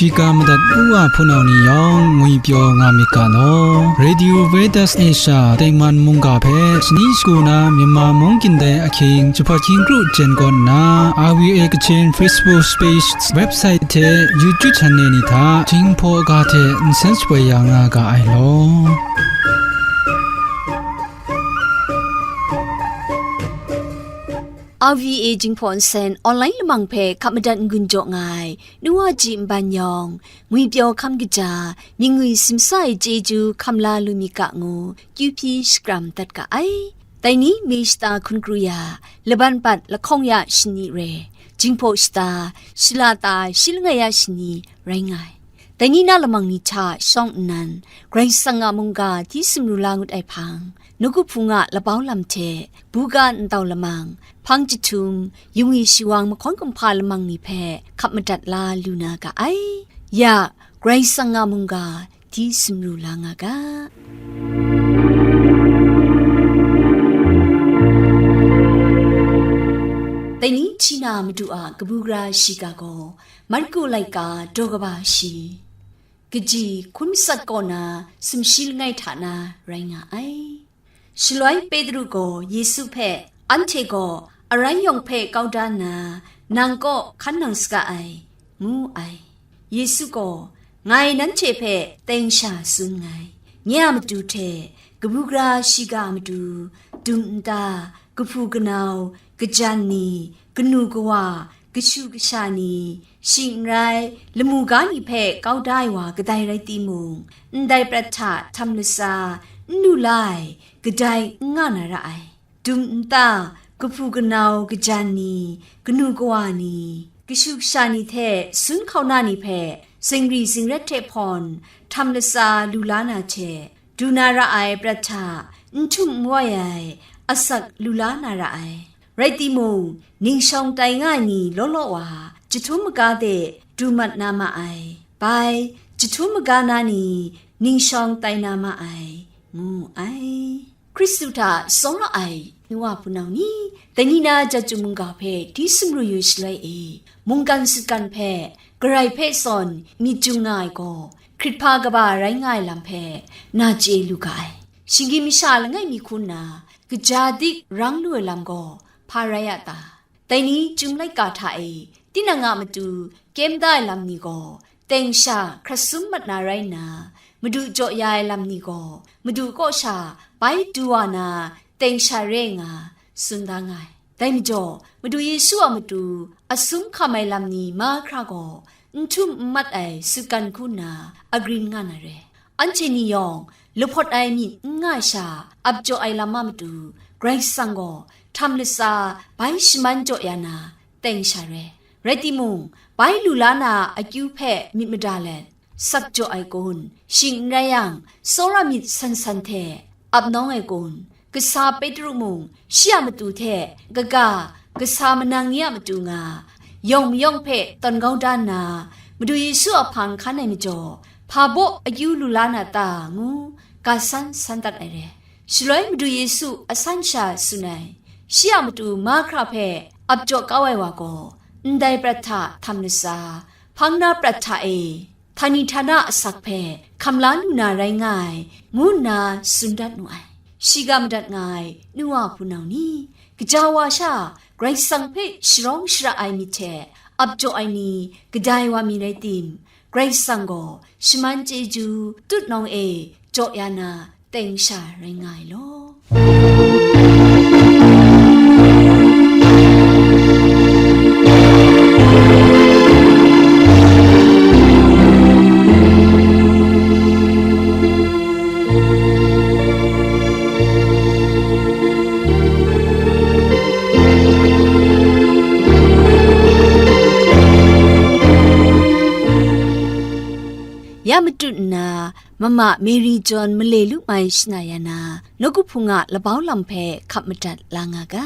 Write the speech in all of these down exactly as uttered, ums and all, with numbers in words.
Shiga madat u wa hpunau ni yawng ngwipyaw nga myit ga law. Radio Veritas Asia tengman mungga hpe shani shagu na Myanmar mung gindai ahkying jahpat hkying kru jen kaw nna, R V A Kachin Facebook page, website hte YouTube channel ni hta Jinghpaw ga hte nsen shapoi ya nga ga ai law. R V A Jinghpaw Nsen online lamang hpe hkap madat n-gun jaw nga ai, nu wa ji nban yawng, ngwipyaw hkam kaja, myingwi simsa ai chyeju hkam la lu mi ga ngu, kyu hpyi shakram dat ga ai. Dai ni mi shata hkun kru ya, laban bat lahkawng ya shani re, Jinghpaw shata, shala ta shi langai ya shani rai nga ai. Dai ni na lamang ni hta shawng nnan, Karai Kasang a mungga hti sumru la ngut ai hpang, nawku hpung a labau lam hte, buga ntau lamang, hpang jahtum, yungwi shiwang mahkawn kumhpa lamang ni hpe hkap madat la lu na ga ai. Ya, Karai Kasang a mungga hti sumru la nga ga. Dai ni hti na Madu a kabu gara shiga gaw, Marku laika daw kaba shi, kaji hkun matsat kaw na sumshi langai hta na rai nga ai. Shaloi Petru gaw Yesu hpe, anhte gaw arai yawng hpe kau da nna, nang kaw hkan nang saga ai, ngu ai. Yesu gaw, ngai nanhte hpe teng sha tsun nngai, nye a matu hte, kabu gara shiga a matu, dum nta, kahpu kanau, kajan ni, kanu kawa, kashu kasha ni, shing n rai, lamu ga ni hpe kau da ai wa kadai rai timung, ndai prat hta htam latsa, n lu la ai, kadai n nga na ra ai. Dum nta, kahpu kanau, kajan ni, kanu kawa ni, kashu kasha ni hte sun hkauna ni hpe zingri zingret hte hpawn htam latsa lu la na hte, du na ra ai prat hta n htum n wai ai asak lu la na ra ai. Rai timung, ningshawng tai nga ai ni law law wa, jahtum maga de du mat na ma ai. Bai, jahtum maga na ni ningshawng tai na ma ai, ngu ai. Hkristu hta tsawra ai nu wa hpunau ni, dai ni na Jahtum mungga hpe hti sumru yu shaloi e, mungkan sutgan hpe, Karai hpe sawn myit jung nga ai gaw, hkrit hpa kaba rai nga ai lam hpe na chye lu ga ai. Shinggyim masha langai mi hku nna, kaja dik rang lu ai lam gaw hpa rai a ta? Dai ni chyum laika hta e tinang a matu kyem da ai lam ni gaw, teng sha hkrat sum mat na rai nna, Madu jaw ya ai lam ni gaw, Madu kaw sha bai du wa na, teng sha re nga, tsun da nga ai. Dai majaw, Madu Yesu a matu a sum hkam ai lam ni mahkra gaw, n htum n mat ai sutgan hku nna agrin nga na re. Anhte ni yawng, lahpawt ai myit n nga ai sha, ap jaw ai lam a matu, Karai Kasang gaw htam latsa bai shaman jaw ya na, teng sha re. Rai timung, bai lu la na akyu hpe myit mada let, sak jaw ai kun, shing n rai yang, tsawra myit san san hte ap nawng ai kun, kasa Petru mung, shi a matu hte kaga kasa manang ni a matu nga, yawng mayawng hpe tawn kau da nna, Madu Yesu a hpang hkan ai majaw, hpa baw akyu lu la na ta, ngu ga san san dat ai re. Shaloi Madu Yesu a san sha tsun ai, shi a matu mahkra hpe ap jaw kau ai wa gaw, ndai prat hta htam latsa, hpang na prat hta e, htani htana asak hpe hkam la lu na rai nga ai, ngu nna tsun dat nu ai. Shiga madat nga ai nu wa hpunau ni, gaja wa sha Karai Kasang hpe sharawng shara ai myit hte ap jaw ai ni kadai wa mi rai tim, Karai Kasang gaw shaman chyeju tut nawng e jaw ya na teng sha rai nga ai law. Ya matut nna, Mama Mary John male lu mai shana ya na, nawku hpung a labau lam hpe hkap madat la nga ga.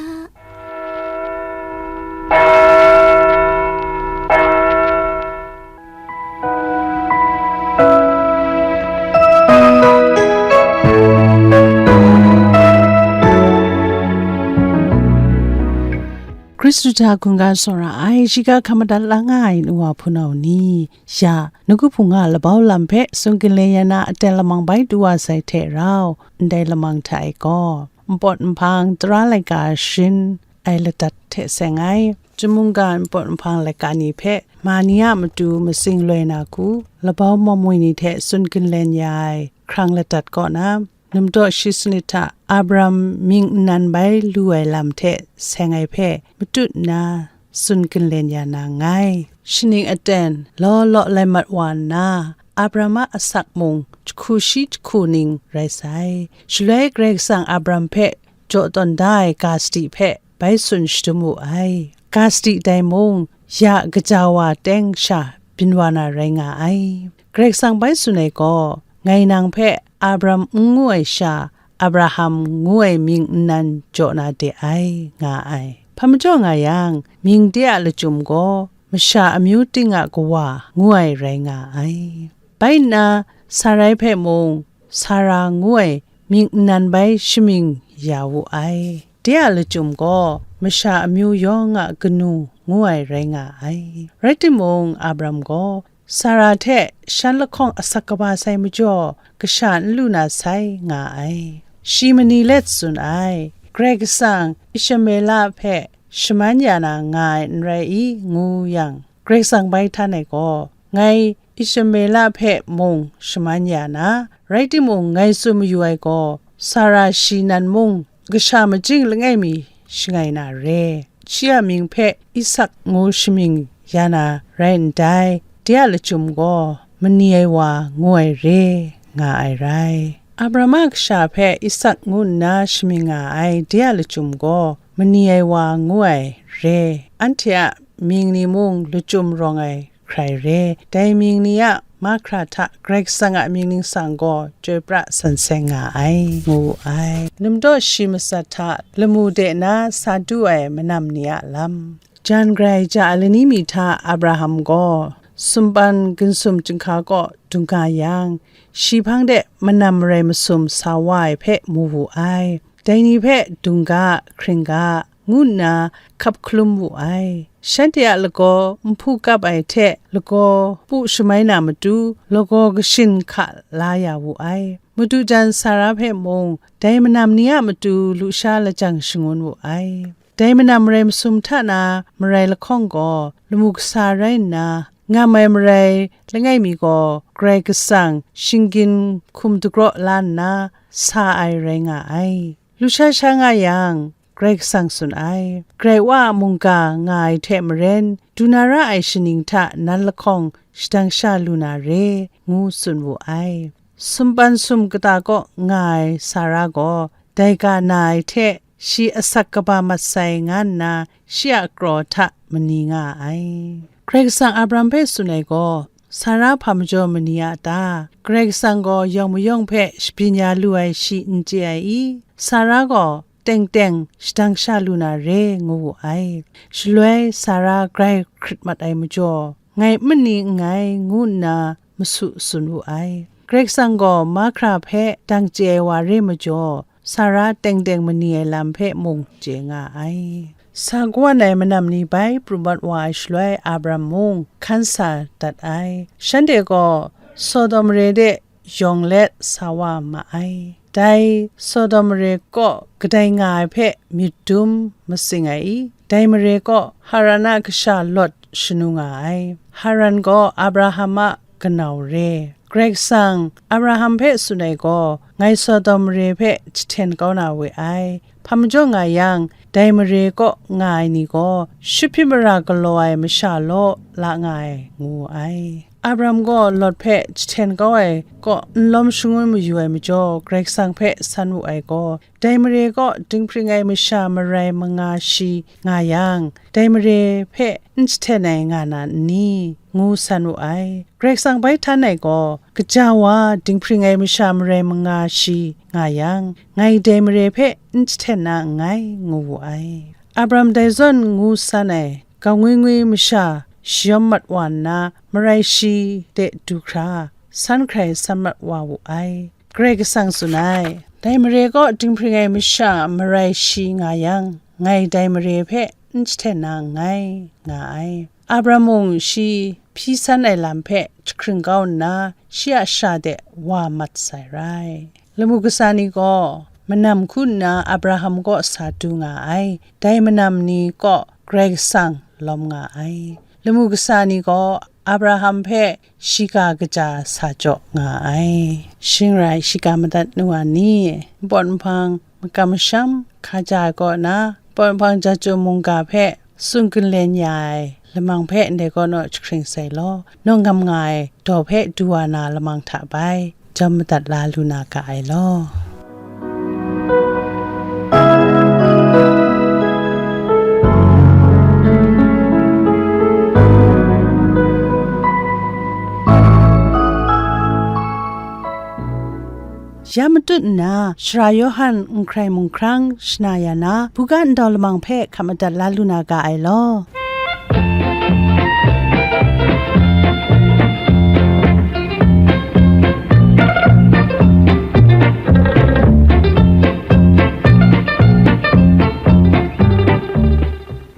Chyu hta hkungga tsawra ai, shiga hkam madat la nga ai nu wa hpunau ni, ya, nawku hpung a labau lam hpe tsun ginlen ya na aten lamang bai du wa sai hte rau, ndai lamang hta e gaw, npawt nhpang tara laika sharin ai ladat hte seng ai, chyum mungga npawt nhpang laika ni hpe ma ni a matu matsing loi na hku, labau mamwi ni hte tsun ginlen ya ai hkrang ladat kaw na, Numdaw shi sanit hta Abram mying nnan bai lu ai lam hte seng ai hpe matut nna tsun ginlen ya na nngai. Shaning aten law law lai mat wa nna, Abram a asak mung jahku shi jahku ning rai sai. Shaloi Karai Kasang Abram hpe jaw tawn da ai ga sadi hpe bai tsun shadum wu ai. Ga sadi dai mung, ya kaja wa teng sha byin wa na rai nga ai. Karai Kasang bai tsun ai gaw, ngai nang hpe Abram n ngu ai sha, Abraham ngu ai mying nnan jaw na de ai, nga ai. Hpa majaw nga yang, mying de a lachyum gaw, masha amyu ting a kawa ngu ai rai nga ai. Bai nna, Sarai hpe mung, Sara ngu ai mying nnan bai shamying ya wu ai. De a lachyum gaw, masha amyu yawng a kanu ngu ai rai nga ai. Rai timung, Abram gaw, Sara hte shan lahkawng asak kaba sai majaw, kasha n lu na sai, nga ai. Shi mani let tsun ai, Karai Kasang Ishmaela hpe shaman ya na nga ai n rai i, ngu yang, Karai Kasang bai htan ai gaw, ngai Ishmaela hpe mung shaman ya na, rai timung, ngai tsun mayu ai gaw, Sara shi nan mung kasha majing langai mi shangai na re. Shi a mying hpe Isak ngu shamying ya na rai ndai, de a lachyum gaw, mani ai wa ngu ai re, nga ai rai. Abraham a kasha hpe Isak ngu nna shamying nga ai, de a lachyum gaw, mani ai wa ngu ai re. Anhte a mying ni mung lachyum rawng ai hkrai re. Dai mying ni a mahkra hta Karai Kasang a mying ningsang gaw chyoi pra san seng nga ai, ngu wu ai. Numdaw shi matsat hta lamu de na sa du ai manam ni a lam. Jan grai ja ai lani mi hta Abraham gaw sumpan ginsum chyinghka kaw dung nga yang, shi hpang de manam marai masum sa wa ai hpe mu wu ai. Dai ni hpe dung ga, hkring ga, ngu nna hkap hkalum wu ai. Shanhte a lagaw nhpu kap ai hte lagaw pu shamai na matu, lagaw kashin hka la ya wu ai. Madu jan Sara hpe mung, dai manam ni a matu lusha lajang shangun wu ai. Dai manam marai masum hta na marai lahkawng gaw, lamu kasa rai nna, ngam ai marai langai mi gaw, Karai Kasang shinggyim hkum dagraw la nna sa ai rai nga ai. Lusha sha nga yang, Karai Kasang tsun ai, Karai Wa a mungga nga ai hte maren, du na ra ai shaning hta nan lahkawng shadang sha lu na re, ngu tsun wu ai. Sumpan sum kata kaw nga ai Sara gaw, dai ga na ai hte shi asak kaba mat sai nga nna, shi a kraw hta mani nga ai. Karai Kasang Abraham hpe tsun ai gaw, Sara hpa majaw mani a ta? Karai Kasang gaw yawng mayawng hpe shabyin ya lu ai shi n chye ai i? Sara gaw teng teng shadang sha lu na re, ngu wu ai. Shaloi Sara grai hkrit mat ai majaw, ngai n mani nngai, ngu nna masu tsun wu ai. Karai Kasang gaw mahkra hpe dang chye ai wa re majaw, Sara teng teng mani ai lam hpe mung chye nga ai. Sa kawan ai manam ni bai pru mat wa ai shaloi Abram mung hkan sa dat ai. Shanhte gaw Sodom mare de yawng let sa wa ma ai. Dai Sodom mare kaw kadai nga ai hpe myit dum matsing ai i? Dai mare kaw Haran a kasha Lot shanu nga ai. Haran gaw Abraham a kanau re. Karai Kasang Abraham hpe tsun ai gaw, ngai Sodom mare hpe jahten kau na we ai. Hpa majaw nga yang, dai mare kaw nga ai ni gaw, shut hpyi mara galaw ai masha law la nga ai, ngu wu ai. Abram gaw Lot hpe jahten kau ai kaw n lawm shangun mayu ai majaw, Karai Kasang hpe san wu ai gaw, dai mare kaw dinghpring ai masha marai manga shi nga yang, dai mare hpe n jahten ai nga na n ni? Ngu san wu ai. Karai Kasang bai htan ai gaw, kaja wa dinghpring ai masha marai manga shi nga yang, ngai dai mare hpe n jahten na nngai, ngu wu ai. Abram dai zawn ngu san ai, ga ngwi ngwi masha shayawm mat wa nna, marai shi de du hkra, san hkrai san mat wa wu ai. Karai Kasang tsun ai, dai mare kaw dinghpring ai masha marai shi nga yang, ngai dai mare hpe n jahten na nngai, nga ai. Abraham mung shi hpyi san ai lam hpe jahkring kau nna, shi a shara de wa mat sai rai. Lamu kasa ni gaw manam hku nna Abraham kaw sa du nga ai, dai manam ni kaw Karai Kasang lawm nga ai. Lamu kasa ni gaw Abraham hpe shiga kaja sa jaw nga ai. Shing rai, shiga madat nu wa ni, npawt nhpang, makam masham, hkaja ai kaw na, npawt nhpang ja chyum mungga hpe tsun gun len ya ai lamang hpe ndai kaw naw jahkring sai law, nawng ngam nga ai daw hpe du wa na lamang hta bai, jawm madat la lu na ga ai law. Ya matut nna, Sara Yawhan n hkrai mung hkrang shana ya na, buga ndau lamang hpe hkap madat la lu na ga ai law.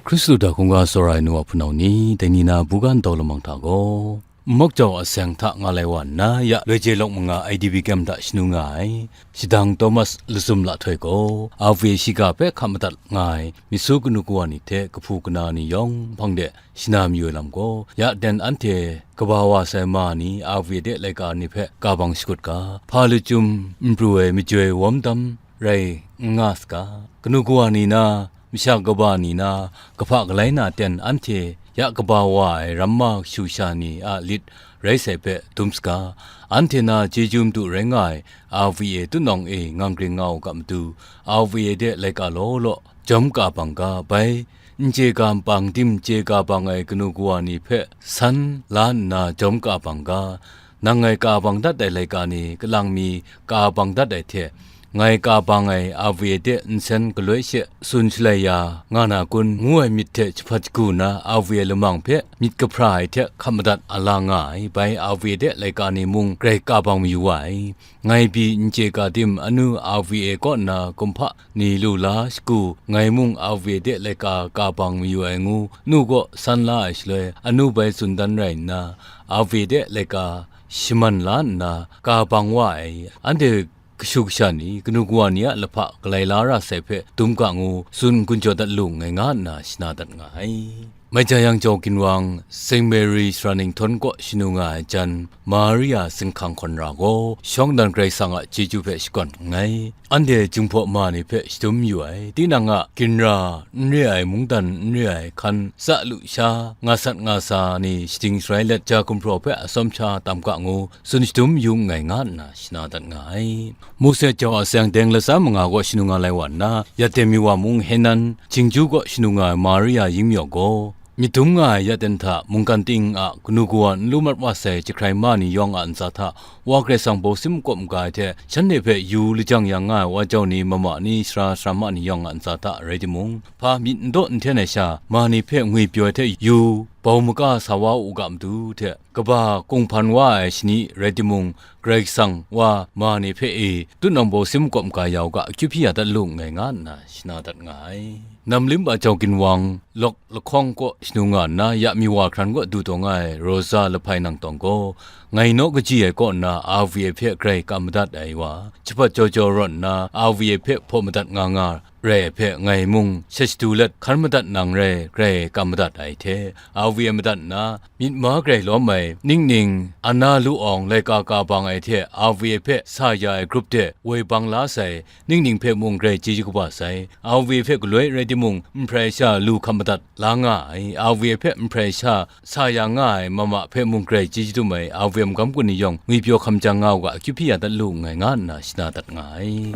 Hkristu hta hkungga tsawra ai nu wa hpunau ni, dai ni na buga ndau lamang hta gaw, Nmawk jau a seng hta nga lai wa nna, ya loi je lawk manga I D P camp hta shanu nga ai, shadang Thomas Lazum Lahtoi gaw, A V A shiga hpe hkap madat nga ai, myit su kanu kawa ni hte kahpu kana ni yawng hpang de shana mayu ai lam gaw, ya ten anhte kaba wa sai ma ni, A V A de laika ni hpe ka bang shakut ga, hpa lachyum n pru ai majoi wawm dam rai n nga saga, kanu kawa ni na, masha kaba ni na, kahpa galai na ten anhte ya kaba wa ai ramma kashu kasha ni a lit rai sai hpe dum saga, anhte na chyeju madu rai nga ai A V A tutnawng e ngang ring nga u ga matu, A V A de laika law law jawm ka bang ga, bai n chye ga bang dim chye ga bang ai kanu kawa ni hpe san la nna jawm ka bang ga, nang ngai ka bang dat ai laika ni, kalang mi ka bang dat ai hte, ngai ka bang ai A V A de nsen galoi she tsun shalai ya nga na kun, ngu ai myit hte jahpat shagu na A V A lamang hpe myit kahpra ai hte hkap madat a la nga ai, bai A V A de laika ni mung grai ka bang mayu wa ai. Ngai pyi n chye ga dim, anu A V A kaw nna kumhpa ni lu la shagu, ngai mung A V A de laika ka bang mayu ai ngu, nu kaw san la ai shaloi, anu bai tsun dan rai nna, A V A de laika shaman la nna ka bang wa ai, anhte kashu kasha ni, kanu kawa ni a lahpa galai la ra sai hpe dum ga ngu, tsun n-gun jaw dat lu nngai nga nna shana dat nga ai. Mai ja yang jau ginwang, Saint Mary Sara Ninghtawng kaw shanu nga ai jan, Maria Zinghkang Hkawn Ra gaw, shawng nnan Karai Kasang a chyeju hpe shakawn nngai. Anhte Jinghpaw ma ni hpe shadum yu ai, tinang a ginra n re ai, mungdan n re ai, hkan tsa lu sha, nga sat nga sa ni shading sharai let, ja gumhpraw hpe atsawm sha tam ga ngu, tsun shadum yu nngai nga nna shana dat nga ai. Mose jau a seng deng latsa manga kaw shanu nga lai wa nna, ya ten mi wa mung Henan, Chingju kaw shanu nga ai Maria Yingmyaw gaw, myit dum nga ai ya ten hta mungkan ting a kanu kawa n lu mat wa sai jahkrai ma ni yawng a ntsa hta, Wa Karai Kasang baw sim makawp maga ai hte, shanhte hpe yu lajang yang nga ai wa jau ni, mama ni, sara sarama ni yawng a ntsa hta rai timung, hpa myit n daw n hten ai sha, ma ni hpe ngwipyaw ai hte yu bau maga sa wa u ga matu hte, kaba kunghpan wa ai shani rai timung, Karai Kasang wa ma ni hpe e tutnawng baw sim makawp maga ya u ga, akyu hpyi ya dat lu nngai nga nna shana dat nga ai. Namlim a jau ginwang, Lawk lahkawng kaw shanu nga nna, ya mi wa hkran kaw du taw nga ai Rosa Lahpai Nangtawng gaw, ngai naw kaji ai kaw nna A V A hpe grai kam madat ai wa, jahpat jaw jaw rawt nna A V A hpe hpaw madat nga nga rai ai hpe, ngai mung shat shadu let hkan madat nang rai, grai kam madat ai hte, A V A madat nna, myit ma grai lawm ai, ningning, Ana Lu Awng laika ka bang ai hte A V A hpe sa ya ai grup de woi bang la sai, ningning hpe mung grai chyeju kaba sai, A V A hpe galoi rai timung, nhprai sha lu hkam madat la nga ai, A V A hpe nhprai sha sa ya nga ai mama hpe mung grai chyeju dum ai, A V A magam gun ni yawng ngwipyaw hkam jang nga u ga, akyu hpyi ya dat lu nngai nga nna shana dat nga ai.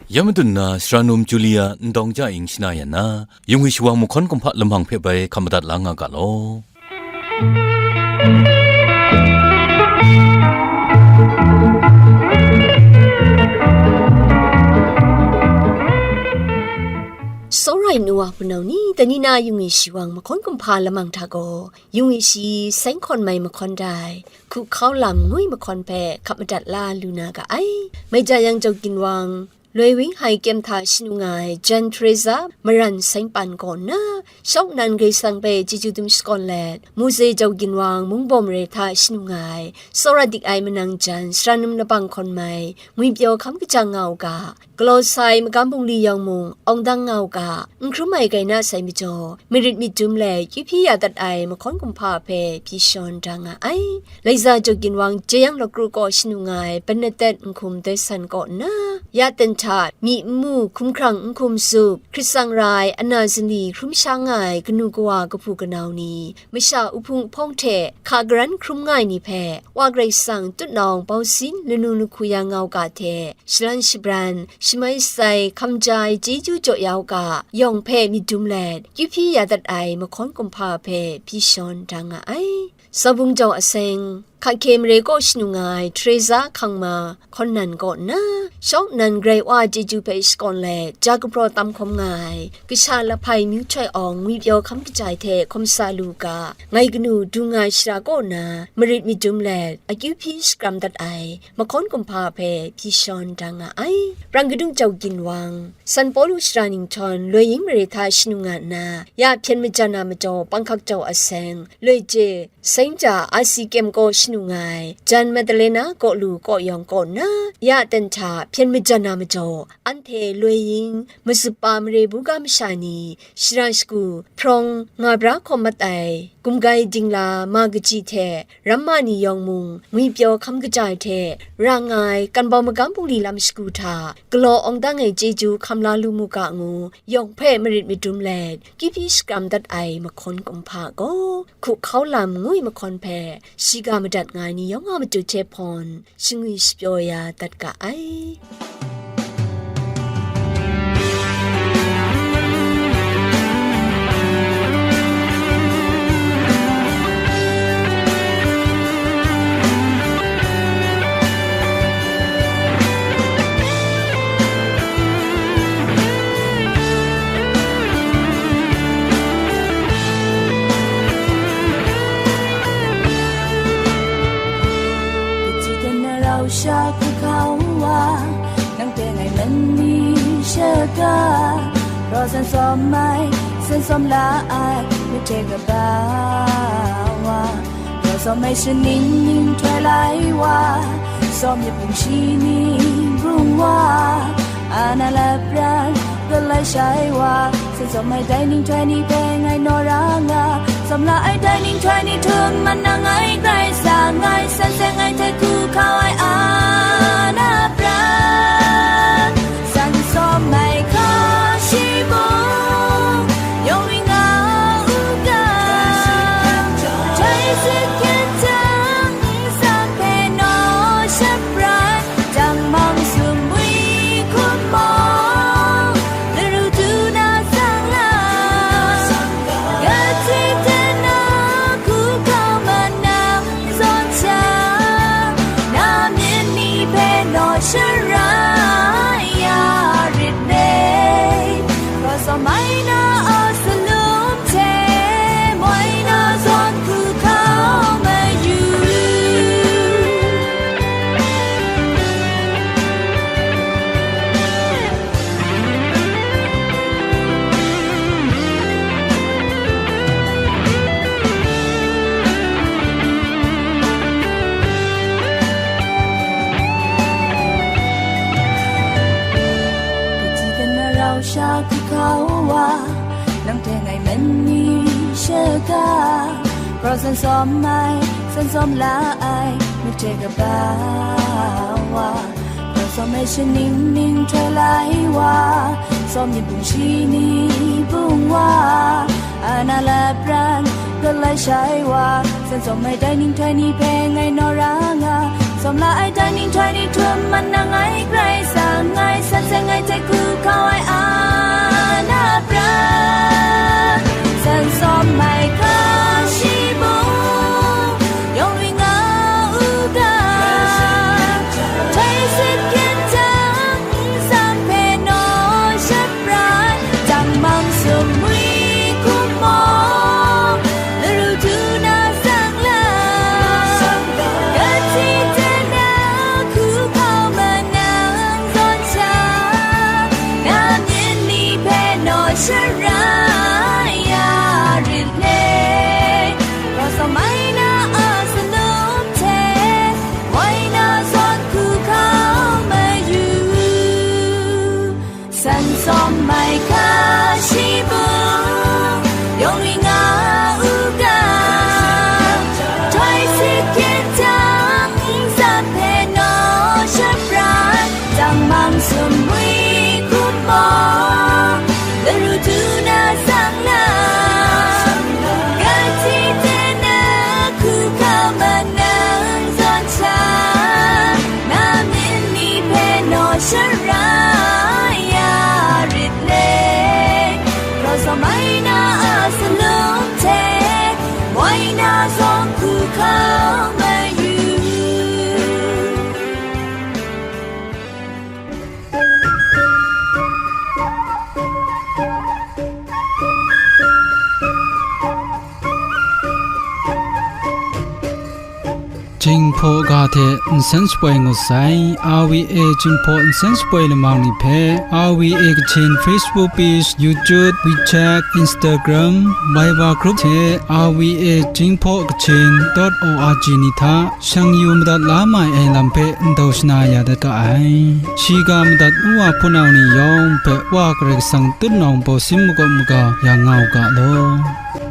Ya madun na, Sara Num Julia Ndawng Ja Ing shana ya na, Yung wi shawang mahkawn kumhpa lamang hpe bai hkam madat la nga ga law. Tsawra Ai nu wa hpunau ni, dai ni na yung e shi wang mahkawn kumhpa lamang hta gaw, yung e shi seng hkawn mai mahkawn dai, hku hkau lam ngwi mahkawn hpe hkap madat la lu na ga ai. Mai ja yang, Jau Ginwang, Loi Wing Hai kyem hta shanu nga ai Jan Teresa Maran Seng Pan kaw nna, shawng nnan Karai Kasang hpe chyeju dum shakawn let, Mose Jau Ginwang Mung Bawm Re hta shanu nga ai, tsawra dik ai manang jan, sara num labang hkawn mai, ngwipyaw hkam kajang nga u ga, galaw sai magam bungli yawng mung awng dang nga u ga, n hkrum ai gai na sai majaw, marit myit dum let, kyu hpyi ya dat ai mahkawn kumhpa hpe pyi shawn da nga ai. Laiza Jau Ginwang Jeyang Lawkru kaw shanu nga ai Bernadette Nhkum Doi San kaw nna, ya ten hta myi n mu, hkumhkrang n hkum zup, hkrit tsang ra ai ana zani hkrum sha nga ai kanu kawa kahpu kanau ni, masha uhpung ahpawng hte hka garan hkrum nga ai ni hpe, Wa Karai Kasang tutnawng bausin lanu lahku ya nga u ga hte, shalan shabran, shamai shatsai, hkam ja ai chyeju jaw ya u ga, yawng hpe myit dum let, kyu hpyi ya dat ai mahkawn kumhpa hpe pyi shawn da nga ai. Saubung Jau Aseng, Hka Hkye Mare kaw shanu nga ai Teresa Hkangma Hkawn Nan kaw nna, shawng nnan Karai Wa a chyeju hpe shakawn let, ja kahpraw tam hkawm nga ai, kasha lahpai Myu Htoi Awng ngwipyaw hkam kajai hte hkawm sa lu u ga, ngai kanu dung nga ai shara kaw nna, marit myit dum let, akyu hpyi shakram dat ai, mahkawn kumhpa hpe pyi shawn da nga ai. Prang kadung Jau Ginwang, San Pawlu shara nhtawm Loi Ying Mare hta shanu nga nna, ya hpyen majan a majaw Panghkak Jau Aseng, Loi Je, Seng Ja Asi kyem kaw shanu nga ai, Jan Madalena kaw lu kaw yawng kaw nna, ya ten hta hpyen majan a majaw, anhte Loi Ying, Mazup Pa Mare Buga masha ni, shara shagu, hprawng, nga bra hkawm mat ai, gumgai dingla ma kaji hte, ramma ni yawng mung, ngwipyaw hkam kajai hte, ra nga ai, kan bau magam bungli lam shagu hta, galaw awng dang ai chyeju hkam la lu mu ga ngu, yawng hpe marit madum let, kyu hpyi shakram dat ai mahkawn kumhpa gaw, hku hkau lam ngwi mahkawn hpe, shiga madat nga ai ni yawng a matu hte hpawn, shangwi shapyaw ya dat ga ai. Kaji dan na rau sha hku hkau wa, nang teng ai man ni shaga, raw san sawm ai, san sawm la ai, mate kaba wa, raw sawm ai shaning ning htoi lai wa, sawm yet bungshi ni bung wa, ana lapran galai shai wa, san sawm ai dai ning htoi ni hpe ngai naw ra nga, sawm la ai dai ning htoi ni htum man nang ngai grai sa, ngai san seng ai hte hku hkau ai a na pran, san sawm ai hka shi mung, yawng ring nga u ga, htoi sit hkyen jang, nsa hpe naw shapran, dang mang sumwi hkum mung, laru du na sang la, gati ten na hku hkau manang zawn sha, na myit ni hpe naw sharai ya rit le, raw sawm ai na a salum hte moi na zawn hku hkau mayu. Kaji dan na rau sha hku hkau wa, nang teng ai man ni shaga, raw san sawm ai, san sawm la ai, mate kaba wa, raw sawm ai shaning ning htoi lai wa, sawm yet bungshi ni bung wa, ana lapran galai shai wa, san sawm ai dai ning htoi ni hpe ngai naw ra nga, sawm la ai dai ning htoi ni htum man nang ngai grai sa, ngai san seng ai hte hku hkau ai a na pran, san sawm ai hka shi mung, yawng ring nga u ga, htoi sit hkyen jang, nsa hpe naw shapran, dang mang Jinghpaw ga hte nsen shapoi ngut sai. R V A Jinghpaw nsen shapoi lamang ni hpe R V A Kachin Facebook page, YouTube, WeChat, Instagram, Viber group hte R V A Jinghpaw Kachin dot O R G ni hta shang yu madat la mai ai lam hpe ndau shana ya dat ga ai. Shiga madat n wa hpunau ni yawng hpe Wa Karai Kasang tutnawng bawsin makawp maga ya nga u ga law.